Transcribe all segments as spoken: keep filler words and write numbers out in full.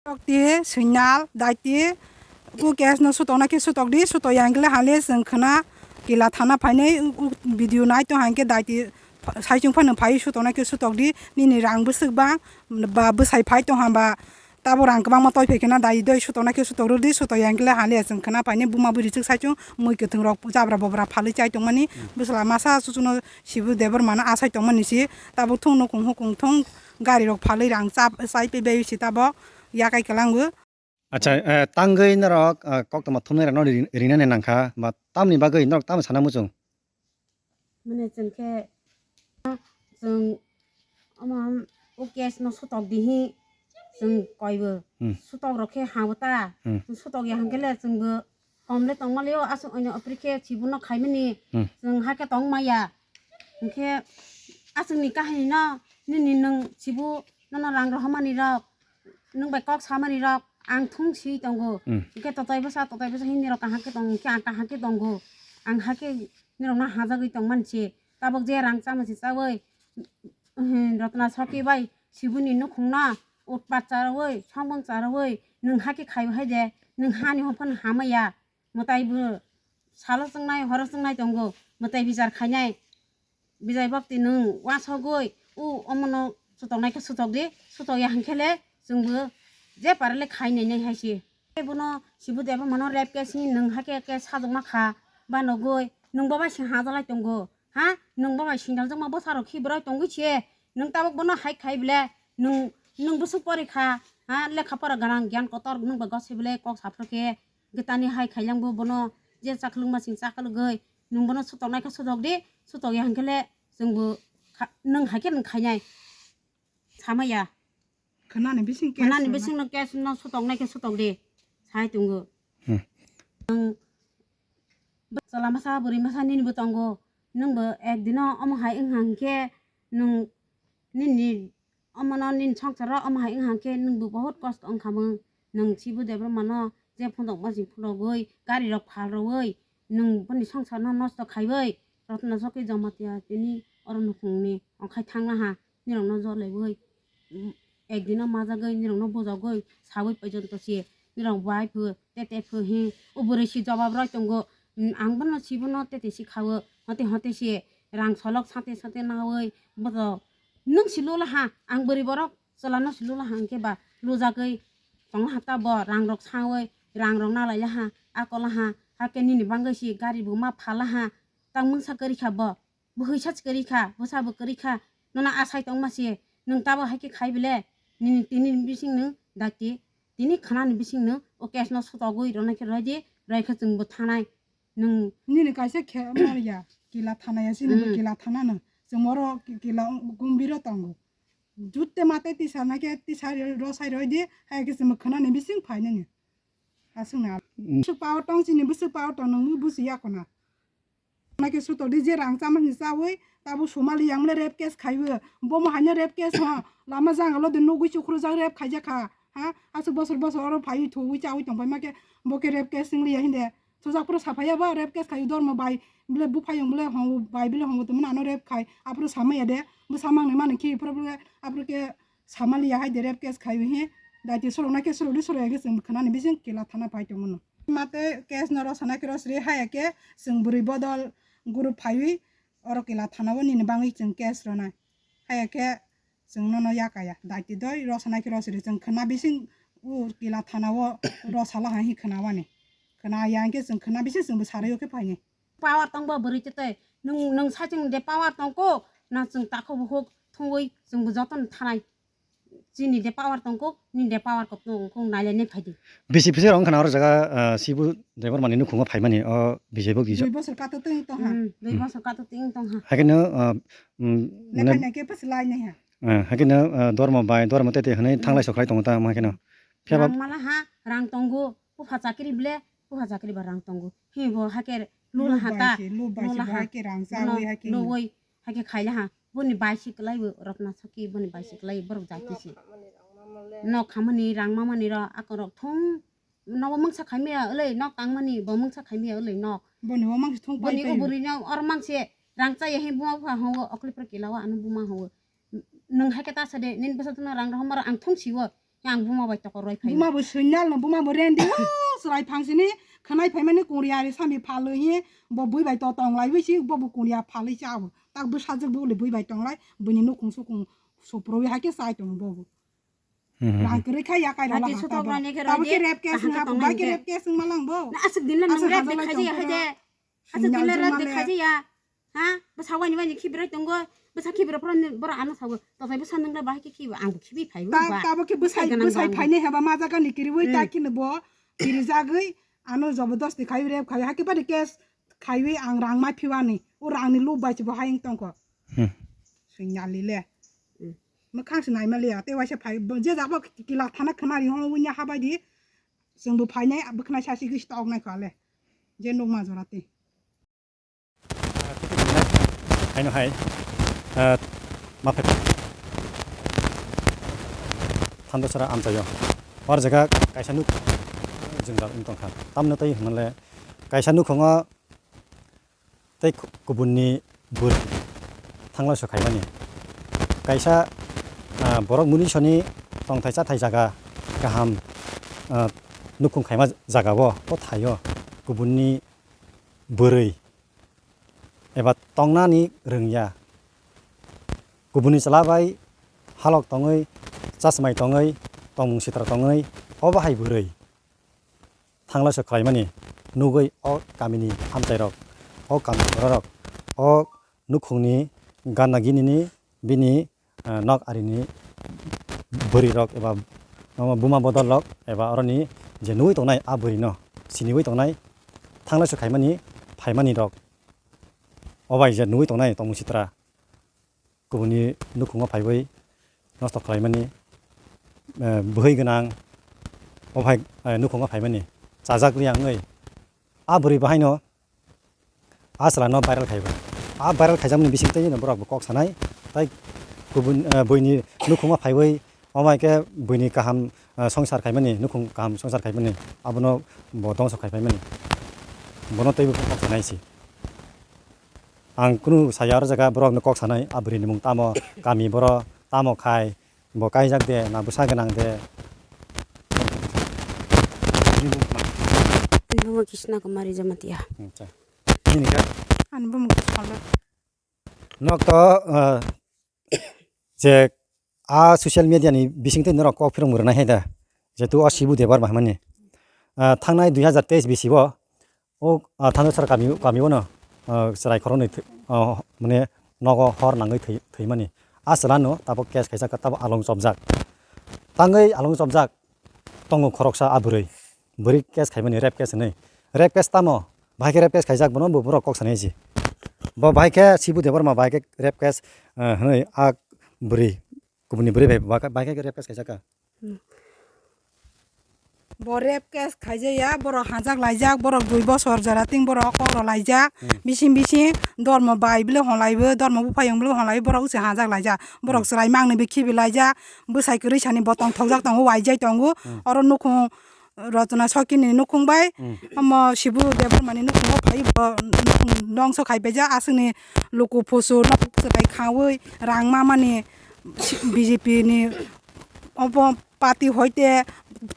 Tokti, Suinal, Daiti, u case no sutokna khe sutok di, sutok ya hwnkhe le hale chwng khwna kila thana phainai, u, u video nai tong hwnkhe Daiti saichung phano phai sutokna khe sutok di, nini rang bwswk bang ba bwsai phai tong hwnba tabo rang kwbangma toi phai khwna Daiti doi sutokna khe sutok rw di, sutok ya hwnkhe le hale chwng khwna phainai buma bwrwi swk saichung mui kwthwng rok jabra bobra phalwi chai tongmani bwsla masa chuchukno Sibu Debbarma no asai tongmani si tabuk thung nukung hukung thung gari rok phalwi rang chap chai tei bai si tabok yakai kwlango. Acha, eh, tangwi norok, eh, koktwma thumnai rokno ri-, rinani nangkha, ba tamni bagwi norok tamo sana muchung? Mane chwng khe, chwng omo o case no sutok dihi chwng koibo. Hmm. Sutok rok khe habo ta. Hmm. Chwng sutok ya hwnkhe le chwngbo kom le tongma le o aswk oino opri khe sibu no khaimani. Hmm. Chwng hakhe tong maya. Hwnkhe aswkni kahini no nini nwng sibu nono rang rohormani rok nwng bai kok samani rok ang thung si tongo. Hmm. Hwnkhe totai bwsa, totai bwsa hini rok kaham khe tongo, hwnkhe ang kaham khe tongo. Ang hakhe nirok no hajagwi tongmani se. Tabok je rang chama se chawi, Rotna Soki bai sibuni nukhung no utpat chawi, songmung chawi, nwng hakhe khai hai de, nwng hani hophan hamaya. Mwtai bo salo chwngnai, horo chwngnai tongo, mwtai bichar khainai. Bijai bokti nwng wasogwi, u omono sutoknai khe sutok di, sutok ya hwnkhe le chwngbo je pare le khai nai nai hai se. Bono sibu deba mano rep khe sini nwng hakhe khe sajokma kha, ba nogwi nwng bo bai se hajalai tongo, ha? Nwng bo bai sindal jokma bwsa rok khi bwrwi tongwi se, nwng tabok bono hai khai bele, nwng, nwng bwswk pori kha, ha? Lekha pora gwnang giyan kotor nwng bai gosai bele kok saphro khe, Gitani hai khailang bo bono je chaklwng masing chaklwgwi nwng bono sutoknai khe sutok di, sutok ya hwnkhe le chwngbo kha-, nwng hai khe nwng khainai. Samaya. Khwnani bising case Khwnani rwna. Bising no case no sutoknai khe sutok di. Sai tongo. Hmm. Nwng chwla masa bwrwi masa nini bo tongo. Nwng bo ek dino omo hai wng hang khe nwng nini Omono nini songsaro omo hai wng hang khe nwngbo bahut kosto wng kha mung. Nwng sibu Debbarmano je phunukma sing phunugwi gari rok phalrwi nwng boni songsarno nosto khaiwi Rotna Soki Jamatia tini oro nukhungni ongkhai thangna ha nirokno jor laiwi, mm, ekdino majagwi nirokno bujagwi sawi poijonto se nirok bai phu tete phu hi o bwrwi si jobab roi tongo, mm, ang bono sibono tete si khawo hote hote se rang solok sate sate nawi boto Nwng si lula ha, ang bwrwi borok chwla no si lula ha, hwnkhe ba lujagwi tongla ha ta bo rang rok sawi, rang rok nalai la ha, ako la ha, hakhe nini bangwi si gari bo ma phala ha, tang mungsa kwrwi kha bo, bwhwi sa kwrwi kha, bwsa bo kwrwi kha, nono asai tongma se, nwng tabo hai khe khai bele, nini tini bising nwng dakti, tini khwnani bising nwng o case no sotogwi rwna khe rwdi, rwikhe chwng bo thanai. Nwng nini kaisa khe moriya, kila thana ya, sini bo Mm. kila thana no. Chwng oro ki-, kila gumbiro tongo. Jutte mate tisa na khe tisa ro sai roi di, hai khe chwng khwnani bising phai nini. Aswk na. Mm. Bwswk power tong, chini bwswk power tong, nwng busi ya khona. Na khe suto di je rang chama ni chawi, tabo somali yang le rape case khaiwi. Bomo haino rape case ho, lama janga lo de nugui chukhru jak rape khaijak kha. Ha, aswk bosor bosor oro phaiwi thuwi chawi tong pai ma khe, bo khe rape case wng liya hinde. Sujak phuru saphaiya ba rape case khai dormo bai bile buphayung bile hongo bai bile hongo tongmani ano rape khai aphuru samaya de bwsa mangni mani khi phuru bile aphuru khe samaliya hai de rape case khai he daiti sorok na khe sorok di sorok ya khe chwng khwnani bising kila thana phai tongmano. Mate case no rosana khe rosri haya khe chwng bwrwi bodol guru phaiwi oro kila thana o nini bangwi chwng case rona haya khe Chwng nono yakaya, daiti doi rosana khe rosiri, chwng khwna bising o kila thana o rosala hai hi khwna wani. Khwna ya hwnkhe chwng khwna bising chwngbo sario khe phaini. Power tongbo bwrwi tete, nwng, nwng saichung de power tongkuk, na chwng takhuk bukhuk thungwi chwngbo jotono thanai. Chini de power tongkuk, nini de power kok tongkuk, nailainai phaidi. Bisi bisi rong khana oro jaga, ah, sibu Debbarmani nukhungo phaimani, o bijebo gijo. Dui bosor kato twi tongha. Hmm, dui Hmm. bosor kato twi tongha. Haikhe no, ah, mm, Lekha mane naikhe pas lai naiha. Ah, haikhe no, ah, dormo bai, dormo tete hwnwi Hmm. thanglai soklai tongo ta, ma haikhe no. Phiya ba Rang mala ha, rang tongo, bupha chakri ble, bupha chakri ba rang tongo. Hi bo haikhe lula ha ta, Luk bai se, luk bai se, lula bo ha. Haikhe rang Bono chawi haikhe no. Lugoi, haikhe khaila ha. Boni bai se kwlai bo, Rotna Soki, boni bai se kwlai, borok jati se. Nok khamani, rang mamani ro, ako rok thung Nogo mungsa khaimaya wlwi nok tangmani, bo mungsa khaimaya wlwi nok. Boni o mangsi thung Boni pai o pai. Bwrwino oro mangse rang chaya hi buma bupha hongo, okli pore kila o ano buma hongo. Nwng hai khe ta sa de, nini bwsa tongno rang rohor maro ang thung siwo. Yang buma bai tokor roi phai. Buma bo signal no, buma bo rendi. O, chwrai phang sini khwnai phaimani kungri ari sami phalwi hi, bo bui bai to tong lai wi si, bo bo kungri a phalwi cha bo. Tak bwsajwk bo le bui bai tong lai, buini nukhung sukhung suprui hai khe chai tongo bo bo. Hmm, hmm, hmm. Rang kwrwi kha ya kai rala. Hati ha sutok tabo. Rani khe tabo roi khe de, rape case kaham wng ha, tongnai bai khe hwnkhe. Rape case wng ma lang bo. Na aswk din le nung rape de khaji ya hai de. Aswk din le rape de khaji ya. Ha? Bwsa waini waini khibirai tongo. Bwsa khibira phoro ni borok ano sago. Totai bwsa nung le bahai khe khibi, ang bo khibi phai bo ba. Ta-, tabo khe bwsai, bwsai phainai haba ma jaga ni kiriwi ta khini bo kirijagwi ano jobodosti khai rape khai. Hakhe bani case khaiwi ang rang ma phiwani. O rang ni lob bai se bo hai wng tongkho. Hmm. Swinyali le. Hmm. Mwkhang se naima liya. Tei waisa phai, bo je jaga kila thana khna ri hon winya habai di. Chwng bo phainai, bwkhnai sasi gwi stok nai kho le. Je nuk ma jora tei. Haino hai, ah, ma phai Thandosara amchaio. Or jaga kaisa nuk jwngjal wng tongkha. Tamno tei hwnle kaisa nukhungo tei ku-, kubunni bwrwi thangla so khaimani. Kaisa, ah, borok munisoni tongthai chathai jaga kaham, ah, nukhung khaima jaga o, o thaio kubunni bwrwi eba tongnani rwngya. Kubunni chwla bai halok tongwi, chasmai tongwi, tongmung sitra tongwi, obo hai bwrwi thangla se khlaimani nugwi o kamini amchairok, o kamini bororok, o nukhungni gana ginini bini ah, nok arini bwrwirok eba, omo, buma bodolrok eba oroni je nugwi tongnai a bwrwino siniwi tongnai thangla se khaimani phaimanirok obai je nugwi tongnai tongmung sitra kubuni nukhungo phaiwi nosto khlaimani, eh, bwhwi gwnang obai, eh, nukhungo phaimani chajak riyang wngwi a bwrwi bahaino a chwla no viral khaiba. A viral khaijakmani bising tei borok bo kok sanai. Tai kubun, eh, buini nukhungo phaiwi, omo hai khe buini kaham, eh, songsar khaimani, nukhung kaham songsar khaimani, abono bo dongso khai phaimani. Bono teibo kok sanai se. Ang kunu saya aro jaga borok no kok sanai, a bwrwi ni mung tamo, kami boro tamo khai, Bo kaijak de, na bwsa gwnang de? Bini bumung ma? Ani bumung Krishna Kumari Jamatia. Acha. Nini kha? Ani bumung Krishna. Nok to, ah, je a social media ni bising twi norok kok phirung rwnai hai da. Jetu o Shibu Debbarma hwnmani. Ah, thangnai dui hazar teis bisi bo O, ah, Thandosar kami, kami o no, ah, chwrai khoroknwi thwi-, ah, mane nogo hor nangwi thwi-, thwimani. A chwla no tabuk case khaijak, tabuk along chopjak. Tangwi along chopjak tongo khoroksa a bwrwi. Bwrwi case khaimani, rape case hinwi. Rape case tamo? Bahai khe rape case khaijak, bono bo borok kok sanai se. Bo bahai khe Shibu Debbarma bahai khe rape case, ah, hinwi a bwrwi. Kubuni bwrwi bai ba-, bai khe rape case khaijak kha. Hmm. Bo rape case khaijaya, borok hajak laijak, borok dui bosor jora tin borok kok rw laijak. Hmm. Bising bising dormo bai bwlwi hwn laibo, dormo buphayung bwlwi hwn laibo, borok se hajak laijak. Borok hmm. Chwrai mangni bikhi bo laijak, bwsai kwrwi sani bo tong thokjak tongo, waijai tongo. Hmm. Oro nukhung Rotna Sokini nukhung bai, hmm. Omo Shibu Debbarmani nukhungo phai bo nukhung dongso khai paijak, aswkni luku phusu nok chwrai khaui rang mamani. B J P ni obo party hoite,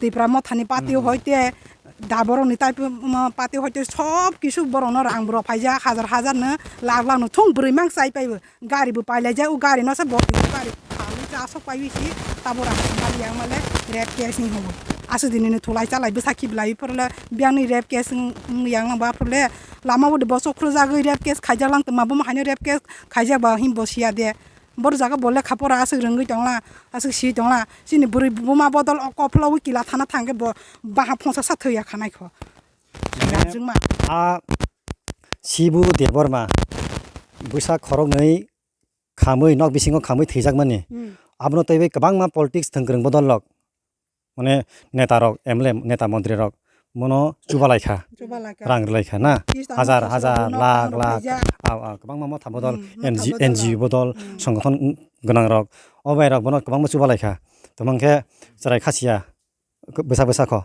Tipra Mothani party hmm. Hoite, da borokni type, um, party hoite sob kisu borokno rang bo rw phaijak, hazar hazar no, lakh lakh no thung bwrwi mang chai paibo, gari bo pai laijak, o gari no se bo gari phalwi cha sok paiwi si, tabo rang bali yang male rape case ni hobo. Aswk dini ni thulai chalai bwsa khiblai phuru le biyang ni rape case wng, wng yang nang ba phuru le lama bo de bo sok khru jagwi rape case khaijak lang tongma, bo mo haino rape case khaijak ba him bo siya de. Bor jaga bo lekha pora aswk rwngwi tongla, aswk si tongla. Chini bwrwi buma bodol o kophlowi kila thana thangkhe bo baha phongsa sa thwiya kha naikho. Mane, gajwkma. A Shibu Debbarma bwsa khoroknwi khamwi, nok bisingo khamwi thwijakmani. Hmm. Abono twiwi kwbangma politics thwngkwrwng bodol rok. Mane neta rok, M L A, neta montri rok bono chubalai kha. Chubalai kha. Rang rwlai kha na. Kis tamo hazar, kis hazar, rok, nok lakh, tamo lakh. Phaijak. Aw, aw, kwbangma motha bodol, hmm, motha N G, bodol. N G O bodol, hmm. Songgothon gwnang rok. O bai rok bono kwbangma chubalai kha. Tamo hwnkhe chwrai khasiya, bwsa bwsa kho.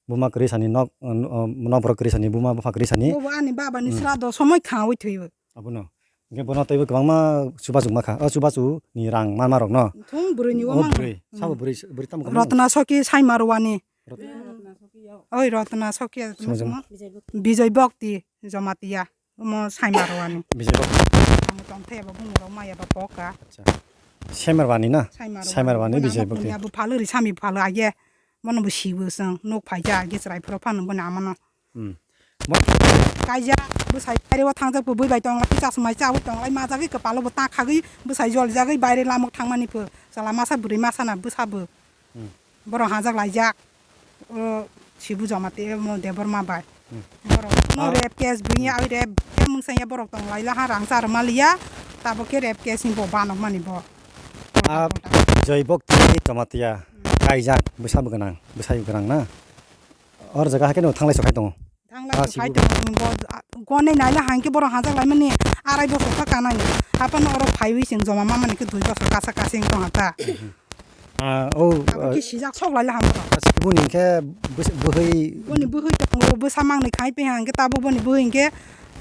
Buma kwrwi sani nok, nok borok kwrwi sani, buma bupha kwrwi sani. Bobo ani baba ni hmm. Srado somoi khaui thwiwi. Abono. Hwnkhe bono teibo kwbangma chubachu ma kha. O chubachu ni rang manma rok no. Thung bwrwi ni o O mang. bwrwi, sabo bwrwi, bwrwi tamo khe mano? Rotna Soki Saimarwani. Rot- Oi Rotna Soki Sumajung. Bijay Bhakti Jamatia. Omo Saimarwani. Bijay Bhakti. Ang tongthai abo bumung rok maya ba poka. Acha. Saimarwani na? Saimarwani. Saimarwani Bono Bijay amo Bhakti. Punya bo phalo ri sami phalo age. Bono bo sibo song. Nok phaija age chwrai phuro phano bono amano. Hmm. Kaija bwsai baire o thangjak bo bui bai tonglai chasmai chawi tonglai majagwi kwpalo bo ta khagwi bwsai jolijagwi baire lamok thangmani pho. Chwla masa bwrwi masa na bwsa bo. Hmm. Borok hajak laijak. O sibu joma te mo Debbarma bai. Hmm. Borok no Ah. Rape case bini ai rape ke mungsa ya borok tonglai laha rang char maliya. Tabo ke rape case ni bo banok mani bo. Ah, Joy Bhakti Jamatia. Kaijak bwsa bo gwnang, bwsai bo gwnang na. Or jaga haikhe no thanglai sokhai tongo. Thanglai Ah, sokhai sibu. Tongo bo, ah, gonai naila hangke borok hajak laimani arai bosor kha kanani. Hapan oro phaiwi sing joma mamani khe dui bosor kasa kasing tong hata. Ah, oh, Abo ah, khe sijak sok laila hamro. Ah, sibuni khe bwsai, bwhai Boni bwhai tongo bwsa mangni khai pe hangke tabuk boni bwhai hingke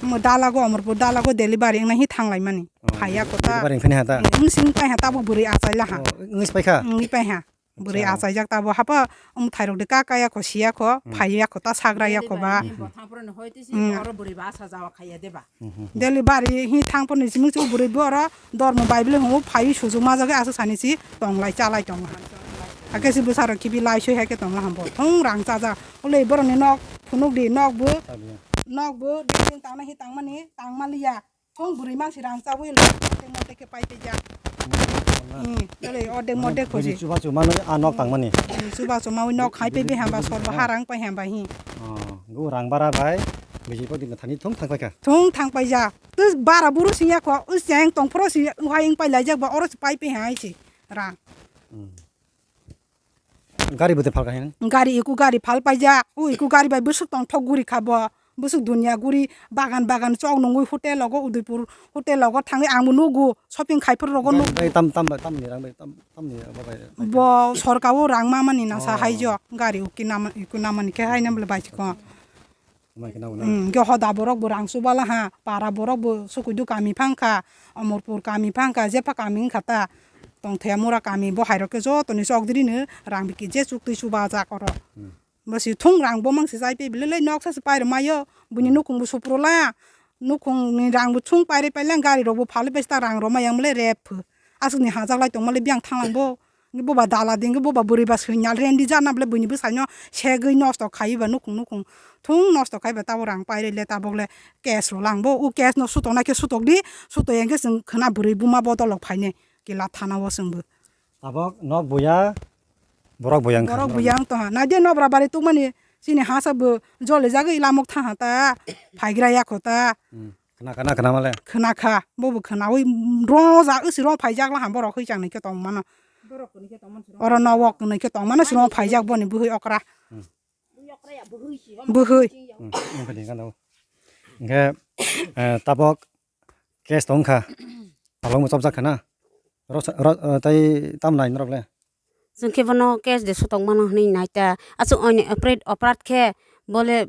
mo dalago Omorpur dalago delivery wngna hi thanglai mani. Oh, Phaiya kota. Delivery wngphani hata? Wng sing pai ha tabuk bwrwi achai laha. Oh, wngwi pai kha? Wngwi pai ha. Bwrwi Acha. Achaijak tabo hapa, um, thairok de ka kaya kho, siya kho, Hmm. phaiya kho, ta sagra ya kho ba. Delivery ni bo thangphuru ni hoi tisi Hmm. oro bwrwi ba asa jawa khaiya de ba. Hmm, hmm, hmm. Delivery hi thangphuru ni simi chu bwrwi bo oro dormo Bible hwngo phaiwi sujuk majagwi aswk sani si tonglai chalai tongo. Hakhe si bwsarok khibi lai sui hai khe tongla hambo. Thung rang chaja. Olei borok ni nok phunuk di nok bo. Nok bo building tangna hi tangmani tangmaliya. Thung bwrwi mansi rang chawi le, ordek mordek khe pai tei jak. Hmm, dole ordek mordek khosi. Chubachu manwi a nok tangmani. Hmm, chubachu mawi nok hai pe bihamba sor bo harang pai hamba hi. Oh, go rang bara bai, biji podi thani thung thang pai kha. Thung thang pai jak. Tu bara buru sing ya kho, u seng tong phro si u hai ing pai lai jak ba oro si pai pe hai si rang. Hmm. Gari bo de phalka hin? Gari iku gari phal paijak, u iku gari bai bwswk tongthok guri kha bo, bwswk dunia guri bagan bagan chok nungwi hotel logo Udaipur hotel logo thangwi ang bo nugo shopping khai phuru rogo nugo. Bai tam tam bai tam ni rang bai tam tam ni rang bai. Bo sorka o rang ma mani nasa Oh. Hai jok gari uki nama iku nama ni khe hai nam le bai sikon. Mai kheno na. Hmm, ge hoda borok bo rang chubala ha, para borok bo sukuidu kami phangkha, Omorpur kami phangkha, jepha kami wngkha ta, tongthaya mura kami bo hairok khe joto ni chok diri no rang bikhi je chuktwi chuba jak oro. Hmm. Bo si thung rang bo mang si jai pe bile le nok sa se pai rw maio, bini nukhung bo supro la, nukhung ni rang bo thung pai re pai lang gari rok bo phal bai sta rang rw ma yang mole rep phu, aswk ni hajak lai tong mole biang thang lang bo. Boba dala dingke boba bwrwi ba swinya rendi jana bole buini bwsaino segwi nosto khaiwi ba nukhung nukhung thung nosto khaiba tabok rang pairele tabok le cash rw lang bo u cash no sutok nai khe sutok di sutok yang khe chwng khwna bwrwi buma bodol rok phainai kila thana o chwng bo. Tabok nok buya borok buya wngkha. Borok buya wng tongha naidi nobra bari tukmani chini hasa bo jolijagwi lamok thangha ta phaigra yakho ta. Hmm. Khna khna khna male. Khna kha, bobo khnawi rong ja, wsi rong phaijak laham borok hoi chang nai khe tong mano. Oro no wok nai khe tong mano, si rong phaijak boni bwhwi okra. Hmm. Bwhwi. Hmm, wng kha di gana o. Hingkhe, eh, tabok case tong kha. Palong bo chopjak kha na. Ro, ro, eh, tai tam nai norok le. Chwng khe bono case de sotong mano hwnwi nai ta. Aswk oini operate, operate khe bole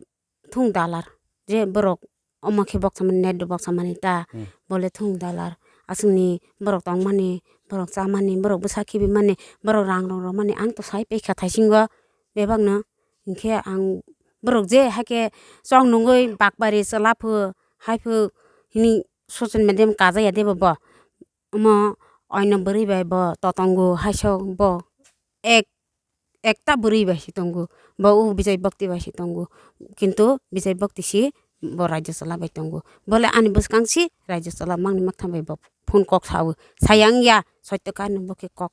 thung dalar je borok omo khe boksa mani net do boksa mani ta Hmm. bole thung dalar aswkni borok tongmani borok chamani borok bwsa khibimani borok rang rok romani ang to sai pekha thaisingo bebakno hinkhe ang borok je haikhe chong nungwi bakbari chwla phu hai phu hini social media kajaya de bo bo. Omo oino bwrwi bai bo totongo haisok bo ek, ekta bwrwi bai se tongo, bo o bijai bwkti bai se tongo, kintu bijai bwkti se bo raijyo chwla bai tongo, bole ani bwskang se raijyo chwla mangni maktham bai bo phone kok sao, sayang ya soitto kha nwng bo khe kok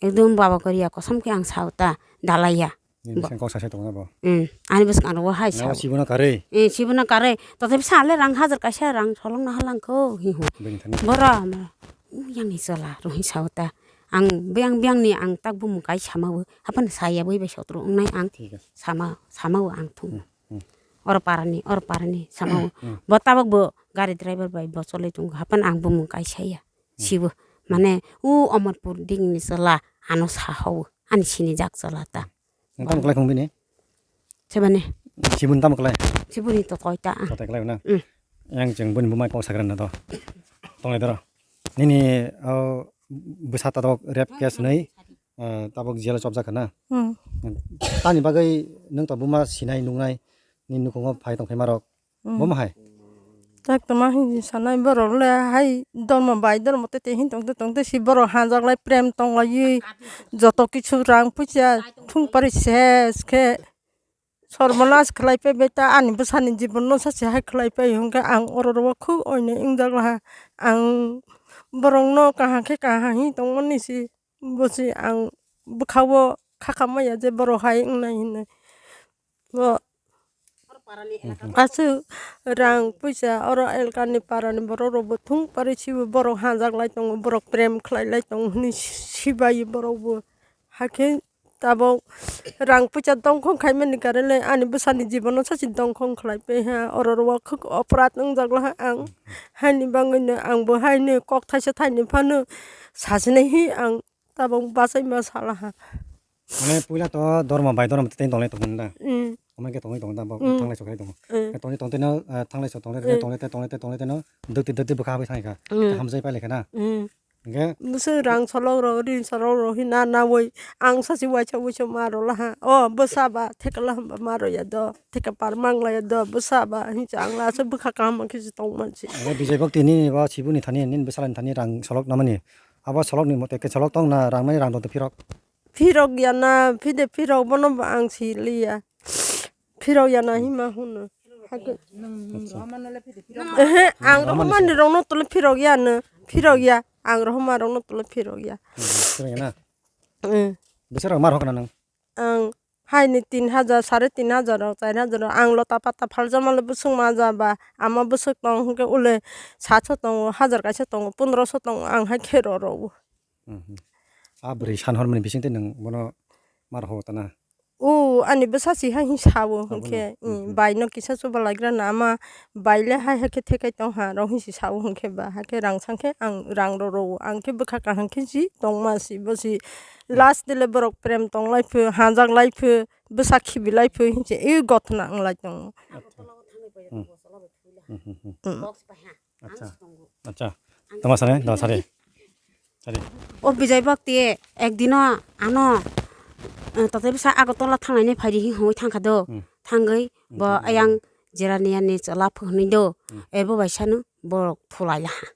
ekdom baba goriya kosom khe ang sao ta dalaiya. Nini Bo- bwskang kok sasai tongo na bo? Hmm, ani bwskang rogo hai Nabo sao. Sibono karwi? Eh, sibono karwi. Tothabi sale rang hajar kaisa rang solong na halangkho, hi ho. Bini thani? Bora, bora. U yang ni chwla, rohi sao ta. Ang biyang biyang ni ang tak bumung kai sama bo. Hapan saya boi bai sotro wngnai ang. Thik ase. Sama, sama o ang thung. Hmm, hmm. Oro parani, oro parani sama o. Hmm. Bo tabok bo gari driver bai bo choloi tongo. Hapan ang bumung kai saya. Hmm. Sibo. Mane u Omorpur ding ni chwla ano sa ho. Ani sini jak chwla ta. Nang tamo kwlai khong bini? Sebani. Sibun tamo kwlai? Sibuni to koi ta. Kotai kwlai na? Mm. Yang jeng bun bumai kok sakran na to. Tonglai doro. Nini, o, bwsa tatok rape case hwnwi, eh, tabok jail o chopjak kha na? Hmm. Tani bagwi nwng to buma sinai nungnai ni nukhungo phai tongphai marok. Hmm. Bomo hai? Tak toma hinwi sanai borok le hai dormo bai dormo tete hin tongte tongte si borok hanjak lai prem tong laiwi joto kichu rang puisa thung pari ses khe. Sorbonas khlai pai bai ta ani bwsani jibon no sachi hai khlai pai hwnkhe ang oro ro khuk oinwi wngjak laha. Ang borok no kaham khe kaham hi tongmani si bosi ang bwkha o khakha maya je borok hai wngnai hinwi. Bo aswk rang puisa oro elkani parani borok rok bo thung pari sibo borok hanjak lai tongo, borok prem khlai lai tongo hinwi sibai borok bo. Hakhe tabok rang puisa dongkhong khaimani karele ani bwsani jibono sachi dongkhong khlai pai ha, oro ro khuk oprat wngjak laha ang. Haini bagwino angbo haino kok thaisa thaini phano sachinai hi ang tabok bachaima salaha. Mane puila to dorma bai dorma tei tonglai tongmani da. Mm. Omo khe tongwi tongo da, bo Mm. thanglai so khai tongo. Mm. Tongwi tongteno, eh, thanglai so tonglai Mm. tonglai tonglai tonglai tonglaiteno dukti dukti bwkha bai thangkha. Mm. Hamjai pailai kha na. Mm. Hingkhe Bwswk rang solok rok, ri solok rok hwnna nawi ang sachi waisa waisa ma rwla ha. O bwsa ba thekla hwnba ma rwya do, theka par manglaiya do, bwsa ba hinsa ang la aswk bwkha kaham khe se tongma se. Abo Bijay Bhakti nini bo sibuni thani, nini bwsalani thani rang solok namani. Abo solokni mote khe solok tong na rang mani rang tong phirok. Phirok ya na, phide phirok bono bo ang si liya. Phirok ya na hima hwnwi. Hakhe Ehe, ang rohormani rokno tole phirok ya no, phirok ya. Ang rohorma rokno tole phirok ya. Hmm, phirok ya na? Eh. Bwswk rok mar hokna nang? Ang haini tin hajar, sare tin hajar rok, char hajar rok. Ang lota pata phaljakma le bwswk ma ja ba, ama bwswk tong hwnkhe ule satsho tongo, hajar kaisa tongo, pondroso tongo, ang hai khe rw rw o. Mhm. A bwrwi san hormani bisingtwi nwng bono mar ho tana? O, ani bwsa si hai hi sao Sabo hwnkhe, no? Mm, mm. Bai no kisa chuba laigra na ama bai le hai hai khe thekai tong ha rw hi si sao hwnkhe ba, hai khe rang sang khe ang rang rw rw o, ang khe bwkha kaham khe si tongma si bo si. Mm. Last de le borok prem tong lai phu, hanjak lai phu, bwsa khibi lai phu hinse e gothna wng lai tongo. Acha. Mm. Mm, mm, mm. Mm. Acha. Acha. Tama sare, tama sare. Sare. O Bijay Bhakti ekdino ano, eh, tote bwsa Agartala thanglaini phaidi hi hwnwi thangkha do. Hmm. Thangwi Hmm, bo hmm, ayang hmm. Jeraniani chwla phunwi do. Hmm. Ebo baisano borok thulai laha.